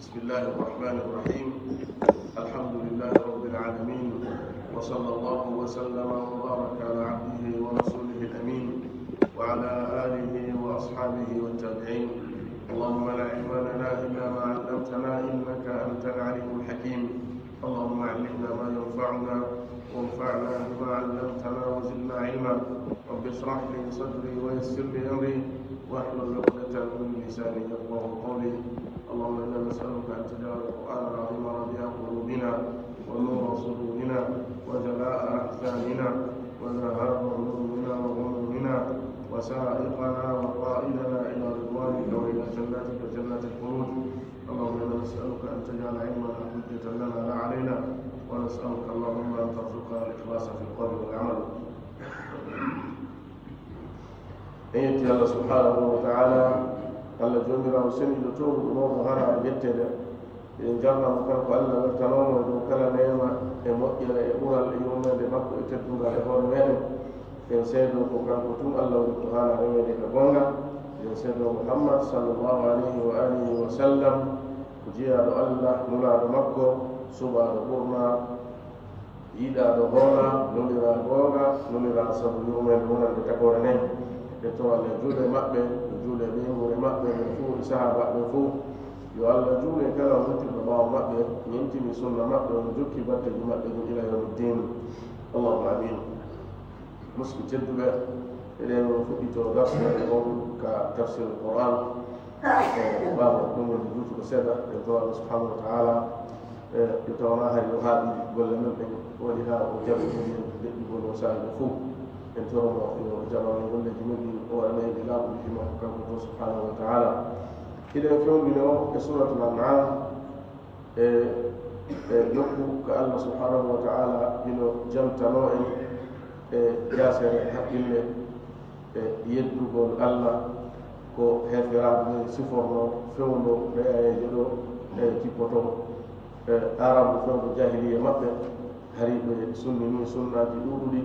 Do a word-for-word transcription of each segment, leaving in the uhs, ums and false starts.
بسم الله الرحمن الرحيم. الحمد لله رب العالمين، وصلى الله وسلم وبارك على عبده ورسوله الأمين، وعلى آله وأصحابه والتابعين. اللهم لا علم لنا إلا ما علمتنا، إنك أنت العليم الحكيم. اللهم علمنا ما ينفعنا، وانفعنا بما علمتنا، وزدنا علما. رب اشرح لي صدري ويسر لي أمري واحلل عقدة من لساني يفقهوا قولي. اللهم إنا نسألك أن تجعل القرآن العظيم ربيع قلوبنا ونور صدورنا وجلاء أحزاننا وذهاب همومنا وغمومنا وسائقنا وقائدنا إلى رضوانك وإلى جناتك جنات الخلود. اللهم إنا نسألك أن تجعل علمنا حجة لنا لا علينا، ونسألك اللهم أن ترزقنا الإخلاص في القول والعمل. En yetti Allah subhanahu wa ta'ala, Allah joomiraawo seniiɗo toowuɗo mawɗo hara e yetteede. Eɗen jarna mo kanko Allah weltanoomo e dow kala neema e moƴƴere e ɓural e yurmeende makko e teddungal e hoore meeɗen. En seedoo ko kanko tun Allah woni ko haana reweede ka goonga. En seedoo Muhammad sallallahu alayhi wa alihi wa sallam ko jeyaaɗo Allah, nulaaɗo makko, suɓaaɗo ɓurna, yiɗaaɗo hoolaa, nuliraa goonga, nuliraa sabu yurmeende wonande tagoore nden. E toro Allah juule maɓɓe, juule ɓeynguure maɓɓe ɓen fow, e sahaabaaɓe ɓen fow. Yo Allah juule kala on luttuɗo ɓaawo maɓɓe, ñemtini sunna maɓɓe, on jokki batteeji maɓɓe ɗin ila yawmi ddin. Allahumma amin. Musidɓe tedduɓe, eɗen fuɗɗitoo darsu meɗen on ka tafsirul Qur'an. E, ɓaawo ɗum woni juutuɗo seeɗa, en toro Allah subhanahu wa ta'ala, e, yo taw wonaa hari o haaɓi golle men ɗen, waɗi haa o jaɓi en leɗɗi gol o saa'i ɗo fow. En toro mo yo o jaɓan en golleeji men ɗin, o waɗana en ɗi laaɓuɗi fi makko kanko to subhanahu wa ta'ala. Hiɗen fewndinoo e Suratul An'am, e, e nokku ka Allah subhanahu wa ta'ala hino jantanoo en e jaasere haqqille e yeddugol Allah ko heeferaaɓe ɓen sifornoo fewndo nde aayeeje ɗo e tippotoo. E Aarabu fewndo jaahiliya maɓɓe, hari ɓe sunnini sunnaaji ɗuuɗuɗi,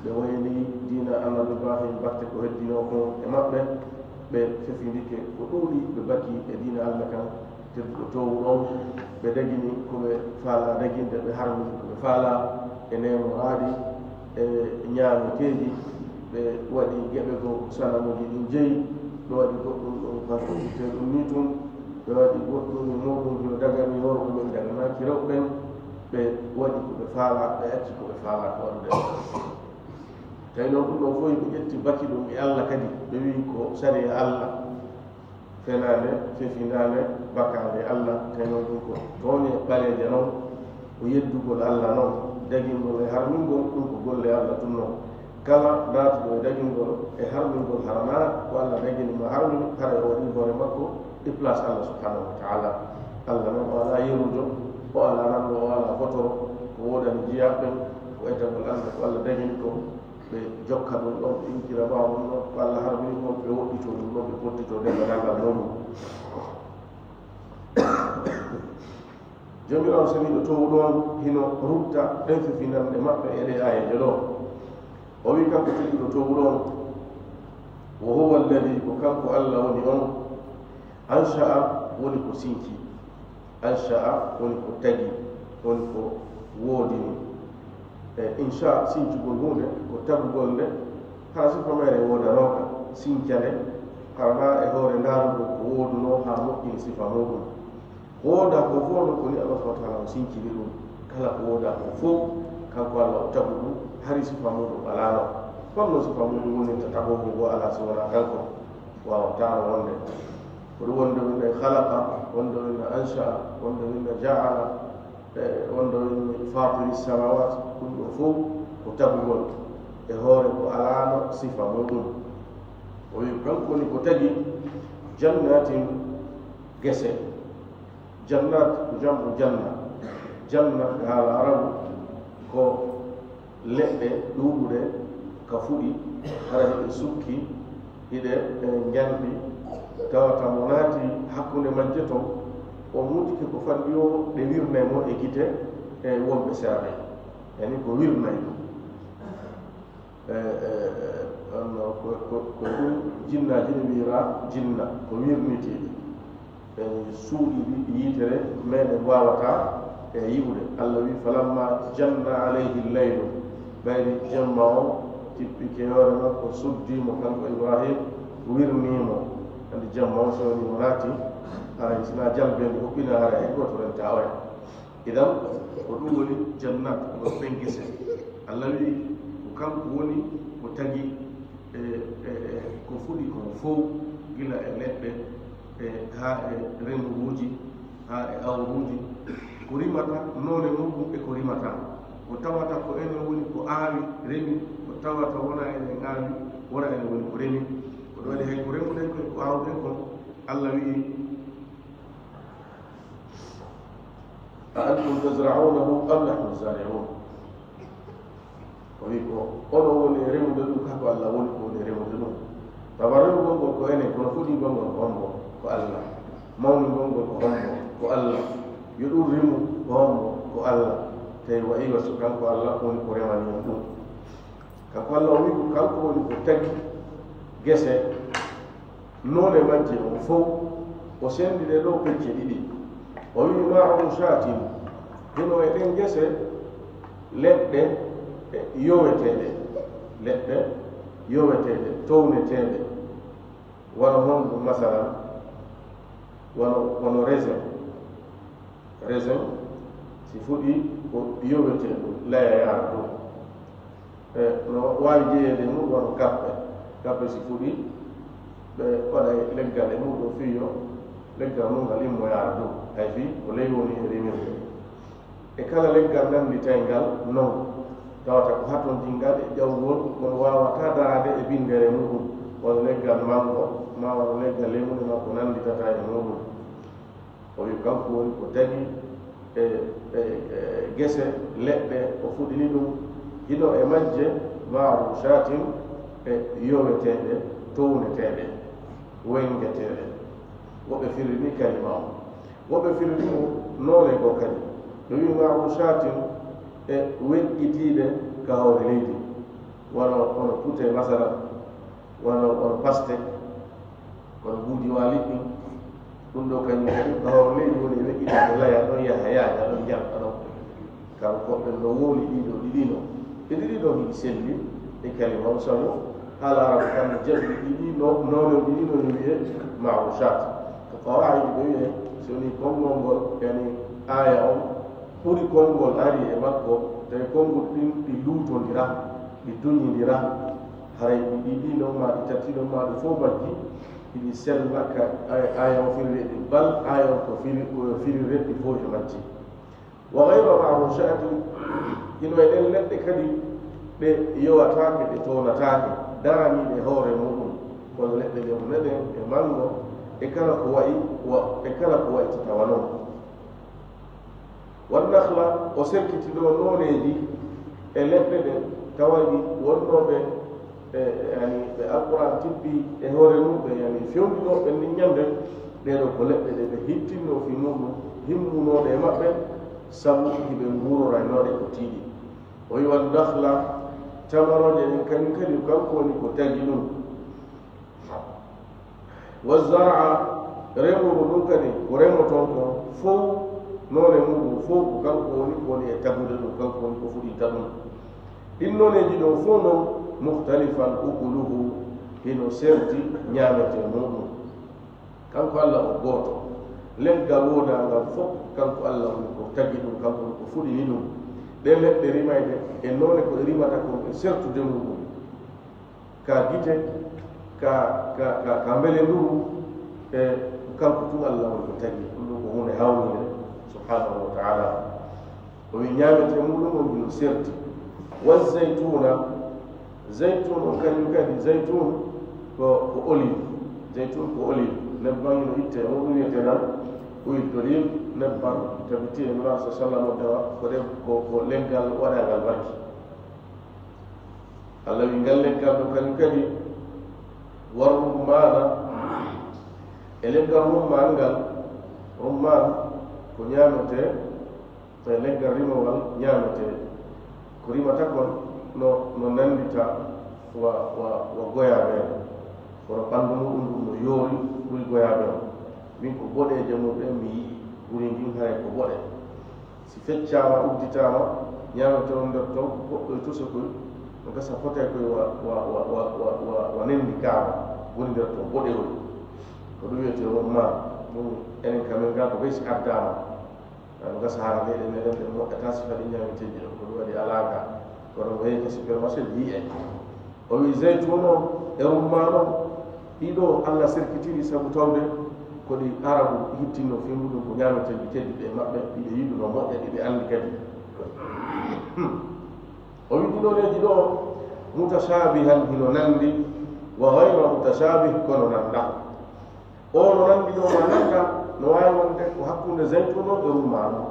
ɓe wayli diina Annabi Ibrahim batte ko heddinoo kon e maɓɓe, ɓe fefindike ko ɗuuɗi, ɓe bakii e diina Allah kan, tedduɗo toowuɗo on, ɓe dagini ko ɓe faalaa daginde, ɓe harmini ko ɓe faalaa e neemoraaɗi e ñaameteeji, ɓe waɗi geɓe goo sanamuuji ɗin jeyi, ɓe waɗi goɗɗum ɗum kanko ɓurteeɗum nii tun, ɓe waɗi goɗɗum e muuɗum hino daganii worɓe ɓen, daganaaki rewɓe ɓen, ɓe waɗi ko ɓe faalaa, ɓe acci ko ɓe faalaaka waɗude. Tawi noon ɗum ɗoo fof, ɓe ƴetti baki ɗum e Allah kadi, ɓe wi'i ko sariya Allah. Fenaande, fefindaande, bakaande Allah, tawi noon ɗum ko tooñe ɓaleeje noon, ko yeddugol Allah noon, dagingol e harmingol, ɗum ko golle Allah tun noon. Kala naatuɗo e dagingol e harmingol haranaa ko Allah dagini ma harmini, haray o waɗii hoore makko e place Allah subhanahu wa ta'ala. Allah noon o alaa yerujo, o alaa nanɗo, o alaa fotoro, ko woodani jiyaaɓe ɓen, ko etagol Allah, ko Allah dagini ko, ɓe jokka ɗum ɗon, ɓe inkira ɓaawo ɗum ɗon, ko Allah harmini kon, ɓe woɗɗitoo ɗum ɗon, ɓe pottitoo denndaangal muuɗum. Joomiraaɗo seniiɗo toowuɗo on hino rutta ɗen fefinande maɓɓe e ɗee aayeeje ɗoo. O wi'i kanko tedduɗo toowuɗo on, "Wa huwa alladhi", ko kanko Allah woni on, "ansha'a", woni ko sinci. "Ansha'a" woni ko tagi, woni ko woodini. E insha, sincugol huunde, ko tagugol nde, hara sifa mayre woodanooka, sinca nde, hara naa e hoore ndaarugol ko woodunoo haa moƴƴini sifa muuɗum. Ko woodaa ko fof noon, ko ni Allah subhanahu wa ta'ala o sincini ɗum. Kala ko woodaa ko fof, kanko Allah o tagu ɗum, hari sifa muuɗum alaano. Honno sifa muuɗum wonirta tagoowo ngo alaa si wonaa kanko? Waawataa wonde. Ko ɗum wonde winna khalaqa, wonde winna ansha'a, wonde winna ja'ala, e wonde winna fatiri samawat, ɗum ɗo fof ko tagugol e hoore ko alaano sifa muuɗum. O wi kanko woni ko tagi jannatin, gese. Jannat ko jam'u janna. Janna e haala Arabu ko leɗɗe ɗuuɗuɗe ka fuɗi, hara hiɗe sukki, hiɗe, e, njanɗi, tawata mo naati hakkunde majje ton, o muutike ko fanɗi o, ɗe wirnay mo e gite, e, wonɓe sera ɓen. Yani ko wirnay ɗum. E, e, e, on no ko, ko, ko ɗum jinnaaji ne wiyra jinna, ko wirnitiiɗi. E suuɗi ɗi yitere meɗen waawataa e yi'ude. Allah wi'i, "Falamma janna alayhi llaylu." Ɓayri jemma on tippike yoore makko, suddi mo kanko Ibrahim, wirni mo. Andi jemma on so woni mo naati, haray sina jalbendi huɓɓina, haray hay gooto renta oya. Idan, ko ɗum woni jannat, ko ɓen gese. Allah wi'i, ko kanko woni ko tagi e, e, e, ko fuɗi kon fow, gila e leɗɗe, e, haa e remuruuji, haa e awruuji, ko rimata, noone muɗum e ko rimata. Ko tawata ko enen woni ko aawi, remi, ko tawata wona enen aawi, wona enen woni ko remi. Ko ɗum waɗi hay ko remuɗen kon, ko aawɗen kon, Allah wi'i, "A antum tazra'unahu am nahnu zari'un?" O wi ko, "Onon woni e remude ɗum, kaa ko Allah woni ko woni e remude ɗum?" Tawa remugol ngol ko enen, kono fuɗingol ngol ko hombo? Ko Allah. Mawningol ngol ko hombo? Ko Allah. Yo ɗum rimu ko hombo? Ko Allah. Tawi wa iwa so kanko Allah woni ko remani en ɗum. Kanko Allah o wi ko kanko woni ko tagi gese, noone majje on fow, o senndi ɗe ɗo pecce ɗiɗi. O wi, "Ma'rushatin", hino e ɗen gese, leɗɗe yoweteeɗe, leɗɗe yoweteeɗe, towneteeɗe, wano honɗum, masalan, wano, wano raisin. Raisin, si fuɗi, ko yoweteeɗo, laya yaara dow. E, no waawi jeyeede e muɗum wano kappe. Kappe si fuɗi, ɓe waɗa e leggal e muɗum fii yo leggal mum ngal immo yaara dow. Hay fii ko ley woni e remirde. E kala leggal nannditayngal non, tawata ko hatonjingal e ƴawgol, kono waawataa daraade e binndere muɗum, wano leggal manngo, maa wano leggal leemunde, maa ko nannditata e muɗum. O wi, kanko woni ko tagi e, e, e gese, leɗɗe, o fuɗini ɗum, hino e majje, ma'rushatin, e yoweteeɗe, towneteeɗe, wenngeteeɗe. Woɓɓe firrini kalima on. Woɓɓe firrini mo noone goo kadi. Ɓe wi, ma'rushatin, e weƴƴitiiɗe ka hoore leydi. Wano, wano pute, masala, wano, wano paste, wano buuji waali ɗin. Ɗum ɗo kañum kadi, ko hoore leydi woni e weƴƴitaade laya ɗon, yaha yaaja ɗon, njarta ɗon. Kanko ɓen no wowli ɗiɗo ɗiɗi no. E ɗiɗi ɗon hiɗi selli e kalima on, sabu haala Arabu kan no jaɓi ɗiɗi no, noone ɗiɗi no, no wi'e ma'rushat. Ko qawaa'idi ɓe wi'e, so woni konngol ngol, yani aaya on ɓuri konngol ari e makko, tawi konngol ɗin ɗi luutondira, ɗi duñindira, haray ɗi ɗiɗi non, maa ɗi tati non, maa ɗi fof majji, hiɗi sella ka ay-, aaya o firiri ɗi, bal aaya on ko firi, ko firiri ɗi fof e majji. Wa ghayra ma'rushatin, hino e ɗen leɗɗe kadi ɗe yowataake, ɗe townataake, daraniiɗe hoore muɗum, kono leɗɗe leemuɗe ɗen e manngo, e kala ko wa'i, wa-, e kala ko wa'i tatawa non. Wan nakhla, o serkiti ɗo nooneeji e leɗɗe ɗen, tawa ɗi wonnooɓe e, e, yani, ɓe Alqur'aan tippi e hoore mum, ɓe, yani, fewndinooɓe ɓen nin ñande, ɗee ɗoo ko leɗɗe ɗe ɓe hittinnoo fii muɗum, himmunooɗe e maɓɓe, sabu hiɓe nguuroraynooɗe ko tiiɗi. O wi wan nakhla, tamarooje ɗen kañum kadi, kanko woni ko tagi ɗum. Wa zar'a, remuru ndun kadi, ko remoton kon fow, noone muɗum fow, ko kanko woni, ko woni e tagude ɗum, kanko woni ko fuɗinta ɗum. Ɗin nooneeji ɗon fow non, mukhtalifan ukuluhu, hino serti ñaametee muɗum. Kanko Allah o gooto. Leggal woodangal fow, kanko Allah woni ko tagi ɗum, kanko woni ko fuɗini ɗum. Ɗee leɗɗe rimayɗe e noone ko ɗe rimata kon e sertude muɗum. Ka gite, ka, ka, ka, ka mbelenduru, e kanko tun Allah woni ko tagi. Ɗum ɗoo ko huunde hawniinde, subhanahu wa ta'ala. O wi ñaametee muɗum on hino serti. Wa zaytuna, zaytun on kañum kadi, zaytun ko, ko olive. Zaytun ko olive. Nebban hino ittee, on ɗum wiyetee nan huile d'olive, nebban tabiti e Nulaaɗo sallallahu alaihi wasallam, ko ɗe, ko, ko leggal waɗangal barki. Allah wi ngal leggal ɗo kañum kadi, war rummaana, e leggal rummaan ngal, rummaan ko ñaametee, e leggal rimowal ñaametee. Ko rimata kon no, no nanndita wa, wa, wa goyaabe, kono ɓanndu muɗum ɗum no yoori ɓuri goyaabe on. Min ko boɗeeje mum ɗen mi yi'i, ɓuri ndin haray ko boɗe. Si feccaama, udditaama, ñaametee on nder ton, ko goɗɗo e tosokoy, no gasa fotay koy wa, wa, wa, wa, wa, wa, wa nendi kaama, woni nder ton boɗewol. Ko ɗum wiyetee rummaan, ɗum enen ka men gaa ko fay si addaama. No gasa hara leyɗe meɗen ɗe moƴƴataa si faɗi ñaameteeji ɗon, ko ɗum waɗi alaa gaa. Kono mo yehi ka supermarché yi'ay. O wi'i, zaytuun on e rummaan on, ɗiɗo Allah serkitiri sabu tawde ko ɗi Arabu hittinno fii muɗum ko ñaameteeji tedduɗi e maɓɓe, ɗi ɓe yiɗuno moƴƴa, ɗi ɓe anndi kadi. O wi'i ɗi nooneeji ɗoo, mutashaabihan, hino nanndi, wa ghayra mutashaabih, kono nanndaa. O no nanndi ɗoo maa nanndaa, no waawi wonde ko hakkunde zaytuun on e rummaan on.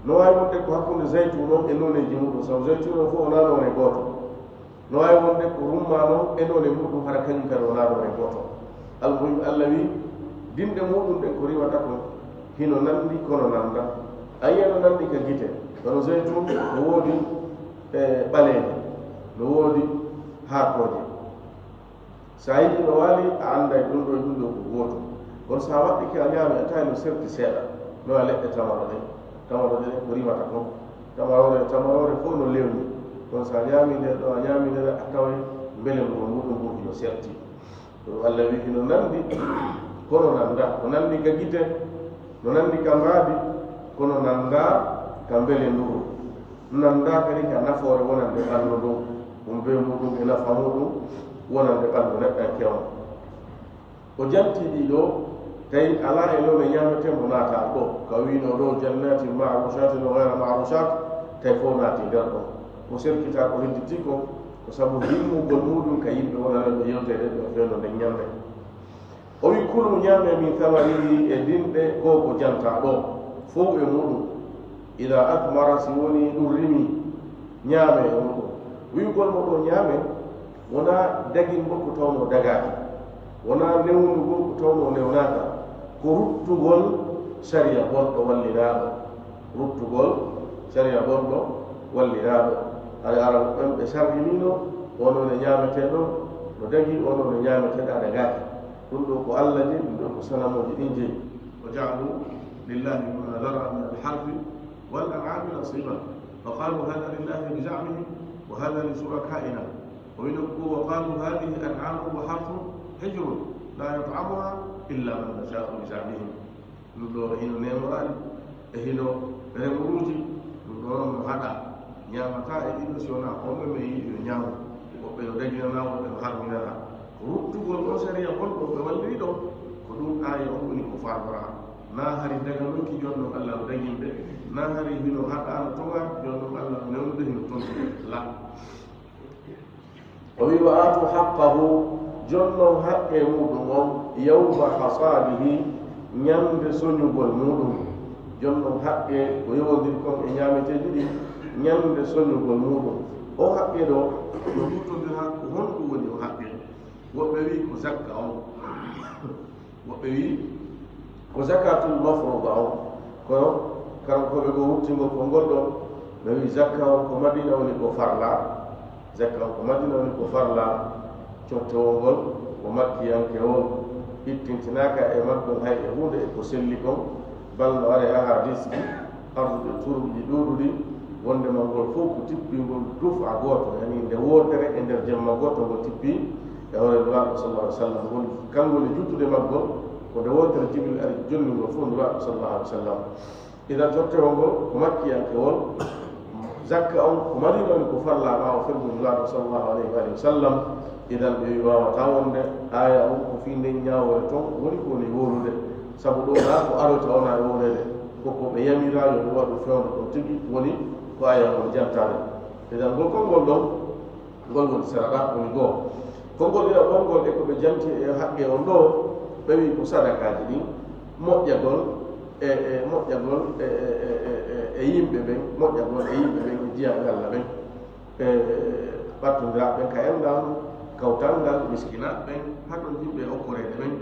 No waawi wonde ko hakkunde zaytuun on e nooneeji muɗum, sabu zaytuun on fof wonaa noone gooto. No waawi wonde ko rummaan on e noone muɗum, hara kañum kadi wonaa noone gooto. Almuhim, Allah wi'i, dinɗe muɗum ɗen ko rimata kon, hino nanndi, kono nanndaa. A yi'ay no nanndi ka gite, kono zaytuun no woodi, e, ɓaleeje, no woodi haakooje. So a yi'ii no waali, a annday ɗum ɗoo e ɗum ɗoo ko gootum. Kono so a waɗɗike a ñaami, a taway no serti seeɗa. No a leɗɗe tamaro ɗen. Tamaro ɗen ko rimata kon. Tamaroore e tamaroore fof no lewni. Kono so a ñaami nde ɗoo, a ñaami nde ɗoo, a taway mbelengol muɗum ngun hino serti. Ɗum Allah wi'i hino nanndi, kono nanndaa. No nanndi ka gite, no nanndi ka mbaadi, kono nanndaa ka mbelenduru. Nanndaa kadi ka nafoore wonande ɓanndu ndun. Ɗum bee muɗum e nafa muɗum wonande ɓanndu neɗɗanke on. O jantii ɗii ɗoo, tawi alaa e noone ñaametee mo naata ɗoo. Ka wi'unoo ɗoo, jannaatin ma'ruushaatin wa ghayra ma'ruushaat, tawi fof naatii nder ɗon. Ko serkitaa ko hedditii kon, ko sabu himmugol muɗum ka yimɓe wonanooɓe yewteede ɗoo fewndo nden ñannde. O wi'i, kulu, ñaamee, min samarihi, e dinɗe goo ko jantaa ɗoo, fow e muɗum. Idaa asmara, si wonii ɗum rimii, ñaamee e muɗum. Wi'ugol mo ɗoo ñaamee, wonaa dagingol ko tawnoo dagaaki, wonaa newnugol ko tawnoo newnaaka, ko ruttugol sariya bonɗo walliraaɗo, ruttugol sariya bonɗo walliraaɗo. Haray Arabu ɓen ɓe sarriniino, oo noone ñaametee ɗoo no dagii, oo noone ñaametee ɗaa dagaaki. Ɗum ɗoo ko Allah jeyi, ɗum ɗoo ko sanamooji ɗin jeyi. وجعلوا لله مما ذرأ من الحرث والأنعام نصيبا فقالوا هذا لله بزعمهم وهذا لشركائنا. O wi'i ɗoo ko, وقالوا هذه أنعام وحرث حجر لا يطعمها إلا من نشاء بزعمهم. Ɗum ɗoo hino neemoraali e hino remuruuji, ɗum ɗoo no haɗaa, ñaamataa e ɗiɗo si wonaa on ɓe ɓe yiɗi yo ñaamu. Woɓɓe no daginanaa, woɓɓe no harminanaa. Ruttugol on sariya bonɗo ɓe walliri ɗon, ko ɗum aaya on woni ko faandoraa. Naa hari daganooki jooni non Allah no daginde, naa hari hino haɗaa no toŋaa, jooni non Allah no newnude hino tontude. La. O wi'i, wa aatu haqqahu, jonnon haqqee muɗum on, yawma hasaadihi, ñande soñugol muɗum. Jonnon haqqee ko yowondiri kon e ñaameteeji ɗin, ñande soñugol muɗum. O haqqee ɗoo, no huutondiraa, ko honɗum woni o haqqee? Woɓɓe wi'i ko zakka on. Woɓɓe wi'i ko zakatul mafruda on, kono karankooɓe goo wuttingol konngol ɗon, ɓe wi'i zakka on ko Madina woni ko farlaa, zakka on ko Madina woni ko farlaa, cottewol ngol ko makkiyankewol, ittintinaaka e maggol hay e huunde e ko selli kon, bal no ari e ahadis ɗi, arduɗe turuuji ɗuuɗuɗi, wonndema ngol fof ko tippingol dufa gooto, yani nde wootere e nder jemma gooto ngol tippi e hoore Nulaaɗo sallallahu alaihi wasallam. Ngol, kanngol e juttude maggol, ko nde wootere Jibril ari jonni ngol fof Nulaaɗo sallallahu alaihi wasallam. Idan, cottewol ngol ko makkiyankewol, zakka on ko Madina woni ko farlaa ɓaawo fergol Nulaaɗo sallallahu alaihi wa sallam. Idan, ɓe wi'i waawataa wonde aaya on ko fii nden ñaawoore ton woni ko woni wowlude, sabu ɗoo naa ko aroyta wonaa e wowleede. Ko ko ɓe yamiraa yo ɓe waɗu fewndo ɗon tigi woni ko aaya on jantaade. Idan ngol konngol ɗon, ngol woni saraɗa, woni goo. Konngol ɗiɗaɓol ngol e ko ɓe janti e haqqee on ɗoo, ɓe wi'i ko sadakaaji ɗin, moƴƴagol e, e moƴƴagol e, e, e, e, e yimɓe ɓen, moƴƴagol e yimɓe ɓen, e jiyaaɓe Allah ɓen, e ɓattondiraaɓe ɓen ka enɗan, kawtal ngal, miskinaaɓe ɓen, hatonjinɓe e okkoreede ɓen.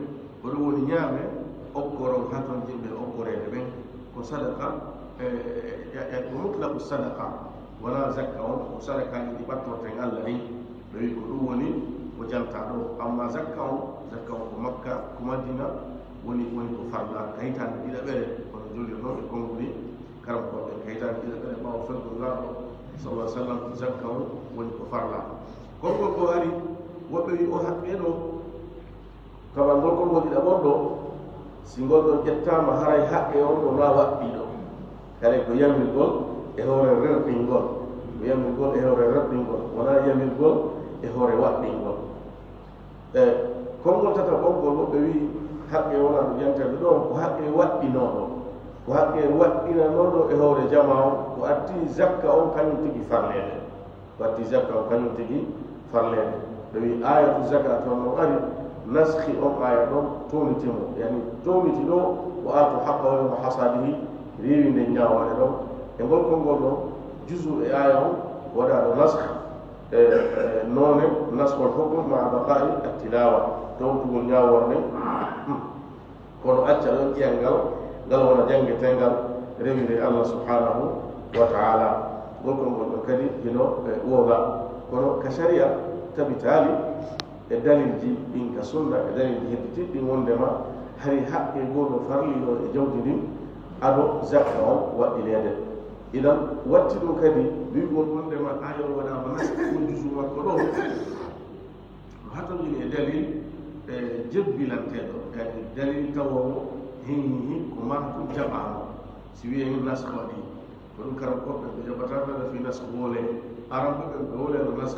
Ko ɗum woni ñaame okkoron hatonjinɓe okkoreede ɓen. Ko sadaka, e, e, e, e, ko mutlaqu sadaka, wonaa zakka on, ko sadakaaji ɗi ɓattorten Allah ɗin. Ɓe wi'i ko ɗum woni ko jantaa ɗoo. Amma zakka on, zakka on ko Makka, ko Madina, Woni, woni ko farla ka hitaande ɗiɗaɓere, kono jollirnooɓe konngol ni, karamkooɓe, ka hitaande ɗiɗaɓere ɓaawo felgol Nulaaɗo, sallallahu alaihi wasallam, zakka on woni ko farla. Konngol ko ari, woɓɓe wi o haqqe ɗo, kabal ngol konngol ɗiɗaɓol ɗo, si ngol ɗon ƴettaama, haray haqqe on ɗo na waɗɗii ɗo. Kare ko yamirgol e hoore rerɗingol, ko yamirgol e hoore rerɗingol, wonaa yamirgol e hoore waɗɗingol. E konngol tataɓol ngol, woɓɓe wi haqqe wonaa ɗo yanteede ɗo, ko haqqe waɗɗinooɗo, ko haqqe waɗɗinanooɗo e hoore jamaa on, ko addi zakka on kañum tigi farleede, ko addi zakka on kañum tigi farleede. Ɓe wi ayatu zakat on no ari, naskhi on aya ɗon towniti mo, yani towniti ɗo, wa atu haqqahu yawma hasadihi, rewi nden ñaawoore ɗon. E ngol konngol ɗon, juzu e aya on waɗaaɗo naskh, e, e, noone naskhul hukm ma'a baqa'i at-tilawa, towtugol ñaawoore nden. Kono acca ɗon ƴiyan ngal, ngal wona janngeteengal, rewire Allah subhanahu wa ta'ala. Ngol konngol ɗon kadi hino, e, wowla. Kono ka sharia tabitaali e dalilji ɗin ka sunna, e dalilji hedditiiɗi ɗin wondema hari haqqe goo no farlino e jawdi ndin, ado zakka on waɗɗineede. Idan, watti ɗum kadi wi'ugol wondema aaya o waɗaama nas, ɗum juzu makko ɗo, no hatonjini e dalil, e, jebbilanteeɗo, yani dalil tawoowo hihi ko mahtum jaɓaama. Si wi'e hin nas ko waɗi, ko ɗum karam koɓɓe ɓe jaɓata ɓe fi nas ko wole. Aram ɓe ɓe wole no nas,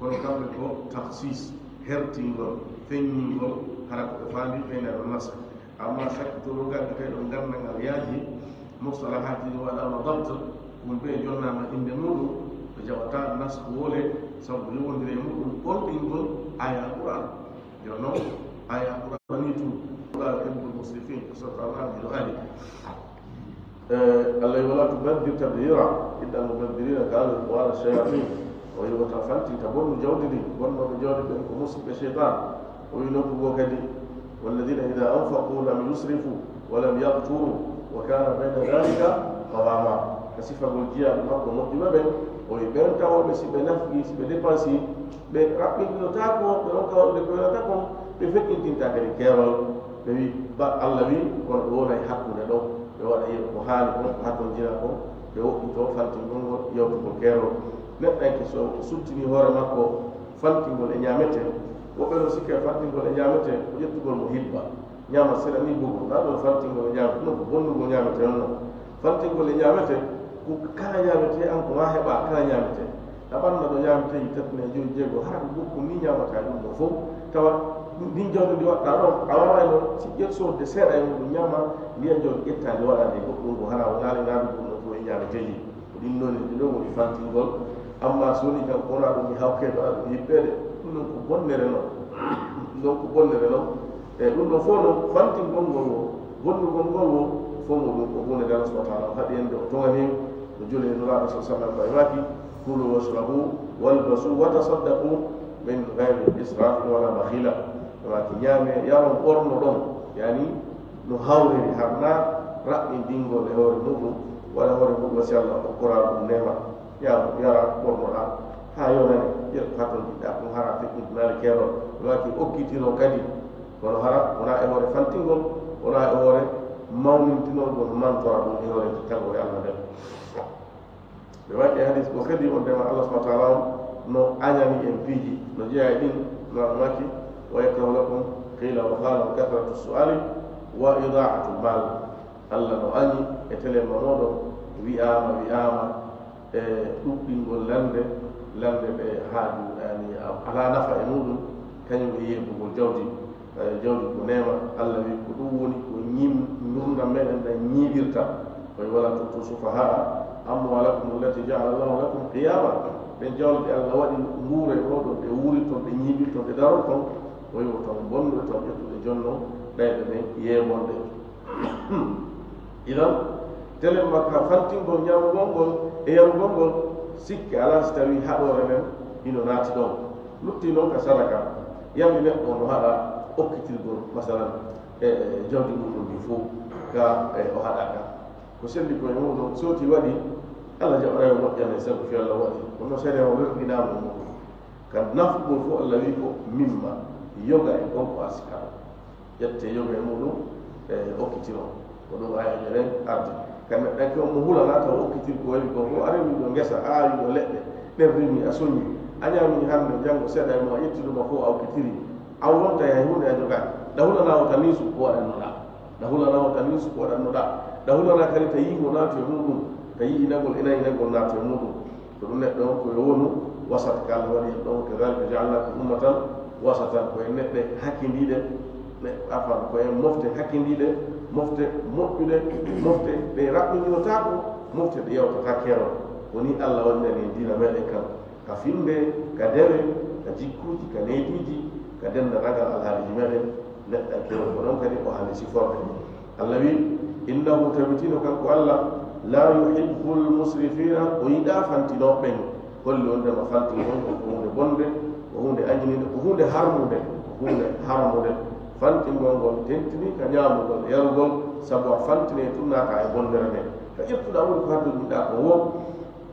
kono kamɓe ko takhsis, hertingol, feññingol, hara ko ɓe faandi ɓe no nas. Amma sakkitoro ngal kay ɗo ganndal ngal yaaji, mustalahaaji ɗi waɗaama dabt, ɗum ɓe jonnaama innde muɗum, ɓe jaɓata nas ko wole, sabu yowondire e muɗum ɓolɗingol aaya Qur'an. Jooni noon, aaya Qur'an woni tun, Qur'an ibnul musrifin, ko sotta Qur'an ɗo ari. Eh, Allah wi, "Wala tubaddir tabdira, innal mubaddirina kanu ikhwana shayatin." O wi, "Wota fantinta bonnu jawdi ndi, bonnooɓe jawdi ɓen ko musiɓɓe shaytan." O wi nokku goo kadi, "Walladina ida anfaqu lam yusrifu wa lam yaqturu wa kana bayna dhalika qawama." Ka sifagol jiyaaɓe makko moƴƴuɓe ɓen, o wi ɓen tawooɓe si ɓe nafqi, si ɓe dépensi, ɓe raɓɓinɗinotaako, ɓe ronka waɗude ko welata kon, ɓe feƴƴintinta kadi keerol. Ɓe wi, ba, Allah wi, kono ɓe wonay hakkunde ɗon. Ɓe waɗa yeru ko haani kon, ko hatonjina kon, ɓe woɗɗito fantingol ngol yawtugol keerol. Neɗɗanke so o suttini hoore makko fantingol e ñaamete, woɓɓe no sikke fantingol e ñaamete ko ƴettugol mo hibba. Ñaama seɗa ni bogu, na ɗon fantingol e ñaamete, ɗum ko bonnugol ñaamete on non. Fantingol e ñaamete, ko kala ñaamete an ko ma heɓa kala ñaamete. A ɓanna ɗo ñaamete yi tati ne joyi jeego, hara ko bokku ni ñaamata ɗum ɗo fof. Tawa ɗin jawdi ndi waɗɗa ɗon, a waawayno si ƴet sodde seeɗa e muɗum ñaama, ndiyan jawdi ƴetta ndi waɗa ndi goɗɗum ko hara wonaali naadu ɗum ɗo fof e ñaameteeji. Ko ɗin noon ɗi ɗo woni fantingol. Amma so woni kan ko wona ɗum mi hawke ɗo ɗum hiɓɓeede, ɗum ɗon ko bonnere non. Ɗum ɗon ko bonnere non. E ɗum ɗon fof non fantingol ngol wo, bonnugol ngol wo, fof mo ɗum ko huunde nde Allah subhanahu wa ta'ala o haɗi en nde o togani en, no joli e Nulaaɗo sallallahu alaihi wasallam ko e maaki, "Kulu washrabu walbasu wa tasaddaqu min ghayri israfin wala bakhila." E maaki, ñaame, yaron, ɓorno ɗon, yani no hawriri har na raɓɓinɗingol e hoore muɗum, waɗa hoore muɗum si Allah okkoraa ɗum neema. Ñaamo, yara, ɓornoɗaa, haa yonane, ƴeew ko hatonjiɗɗaa ɗum, hara feƴƴintinaali keerol. Ɓe waaki okkitiro kadi, kono hara wonaa e hoore fantingol, wonaa e hoore mawnintinol, kono mantora ɗum e hoore tagore Allah nden. Ɓe waɗi e hadis ko kadi wondema Allah subhanahu wa ta'ala on no añani en piiji, no jeyaa e ɗin, no maaki, "Wa yakrahu lakum qila wa qala wa kathratu su'ali wa ida'atul mal." Allah no añi e telen ma moɗon wi'ama, wi'ama, e ɗuɗɗingol lande, lande ɓe haaju, yani, alaa nafa e muɗum, kañum e yeebugol jawdi. E jawdi ko neema, Allah wi ko ɗum woni ko ñim-, ngurndan meɗen ɗan ñiiɓirta. Koye wala tu'tu sufaha'a amwalakum allati ja'ala Allahu lakum qiyama. Ɓen jawle ɗe Allah waɗi nguura e mooɗon, ɗe wuuriton, ɗe ñiiɓirton, ɗe daronton, o wi woton bonnuɓe ton ƴettude jonnon ɓeyɓe ɓen yeebonde. Idan, telen makka fantingol ñaamugol ngol e yarugol ngol, sikke alaa si tawii haɗoore nden hino naati ɗon. Lutti non ka sadaka, yamɗi neɗɗo no haɗa okkitirgol, masalan, e, e jawdi muɗum ndi fow ka, e, o haɗa ka. Ko selli ko e muɗum, so ti waɗi, Allah jaɓaray o moƴƴane sabu fi Allah waɗi. Kono seeɗa o rerɗinaama mo. Ka nafugol fof Allah wi ko mimma, yoga e kon ko arsika ɗon. Ƴette yoga e muɗum, E okkitiro ko ɗum aya jeren arde. Kamɓe ɗanke on mo hulana taw okkitir ko wawi ko fof a remi ɗo ngesa a awi ɗo leɗɗe ɗen rimi a soñi a ñamini hannde janngo seeɗa e mo a ƴettiduma fof a okkitiri. A wonta hay hunde a jogaani. Ɗa hulana o tan ni suko waɗannoɗa. Ɗa hulana o tan ni suko waɗannoɗa. Ɗa hulana kadi ta yii ngo naati e muɗum ta yii inagol ina inagol naati e muɗum. Ko ɗum neɗɗo on ko yo wonu wasat ka Allah waɗi en ɗon. Kadhalika ja'alnakum ummatan wasatan, ko en neɗɗe hakkindiiɗe. Afan ko en mofte hakkindiiɗe, mofte moƴƴuɗe, mofte ɗe raɓɓininotaako, mofte ɗe yawtata keerol. Woni Allah waɗinani en diina meɗen kan ka finde, ka dewe, ka jikkuuji, ka neediiji, ka denndaangal alhaaliiji meɗen. Neɗɗanke on ko ɗon kadi o haani siforde. Allah wi, innahu, tabitino kanko Allah, la yuhibbul musrifina, o yiɗa fantinooɓe ɓen. Holli on ndema fantingol ngol ko huunde bonde, ko huunde añininde, ko huunde harmunde, ko huunde harmunde. Fantingol ngol tentini ka ñaamugol e yarugol, sabu a fantine tun naata e bondere nden. Ka ƴettuɗa woni ko hadduɗinɗa ko wo,